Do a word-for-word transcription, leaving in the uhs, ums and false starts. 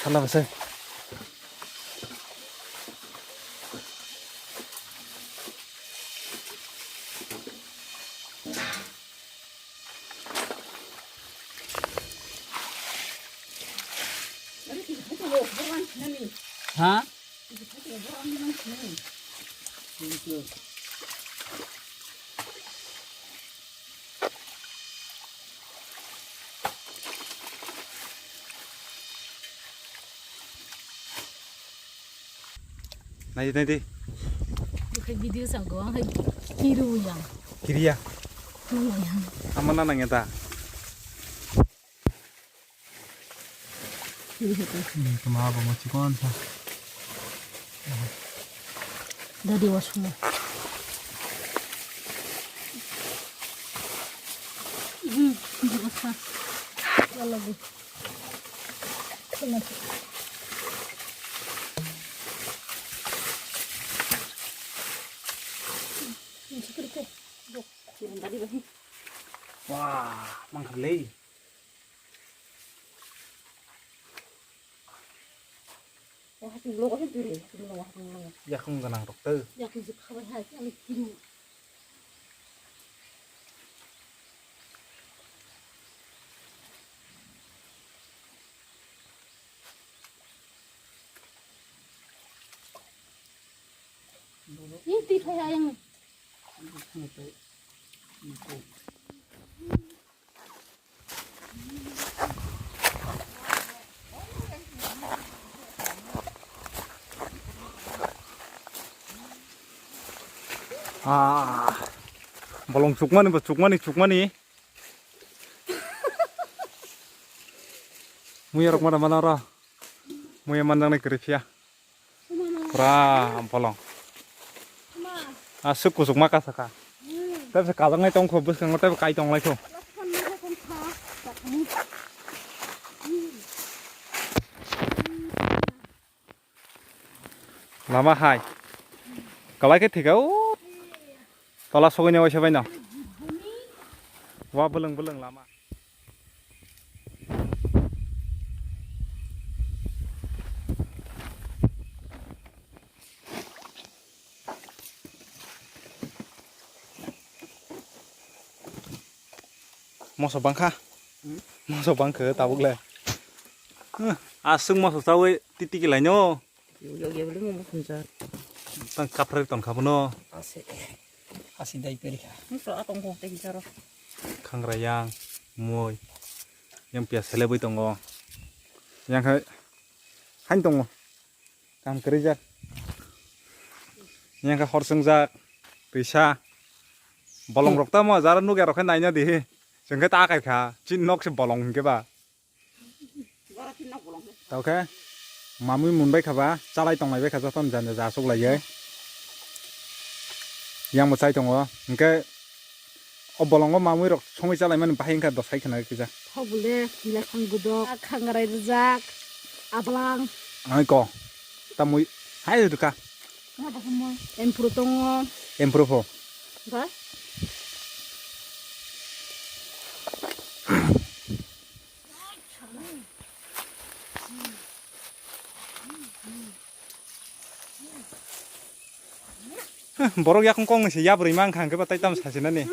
Salam se. Ha? Naidi, naidi. Bukai video sa go, ang hai kiru yang. Kiriya. Kiru yang. Amana nang eta. Kiri hete. Hmm, kema abo mo chikon sa. Dadi wasmo. Hmm, wasa. Wala bu. Wah, mangkha lei. Yakung gwnang rok tei. Ini tip hai ayang. Ah, bolong chukmani bo chukmani chukmani. Muya rok mana mana ra. Muya manjang nai kwrwi phiya. Pura bolong. Aswk kuchukma kasa kha. Tei se kajak nai tong kho bwskango tei kai tong lai kho. Lama hai. Kalai khe thika o. Tola sogwi ne waisa baino. Wa bwlwng bwlwng lama. Moso bangkha. Hmm? Moso bangkha tabuk le. Huh, aswk moso chawi titi kilaino. Yo, yo, yo, yo, mo mo kunja. Tang kaphrai tong kha bono. Asi. Asi dai peri kha. Muso atong kong teng jaro. Khangra yang, mui. Yang pia selebui tongo. Yang hai, hain tongo. Kam kwrwijak. Yang kha hor swngjak. Twisa. Bolong rok tamo jara nugya rok khe naina di. Chwng khe ta kai kha. Chin nok se bolong hinkhe ba. Tao khe mamui mun bai kha ba, chalai tong lai bai kha joto ni janja ja aswk lai ye. Yang bo chai tongo, hinkhe o bolongo mamui rok songwi chalai mani bahai wngkha dosai khna kisa. Thok bole, lekhang gudok, khangrai rijak, ablang. Ai ko, tamui, hai rwkha. Empuru tongo. Empuru pho. Ba? Borok yakung kong se yabrwi mang khang khe ba tai tam sasinani.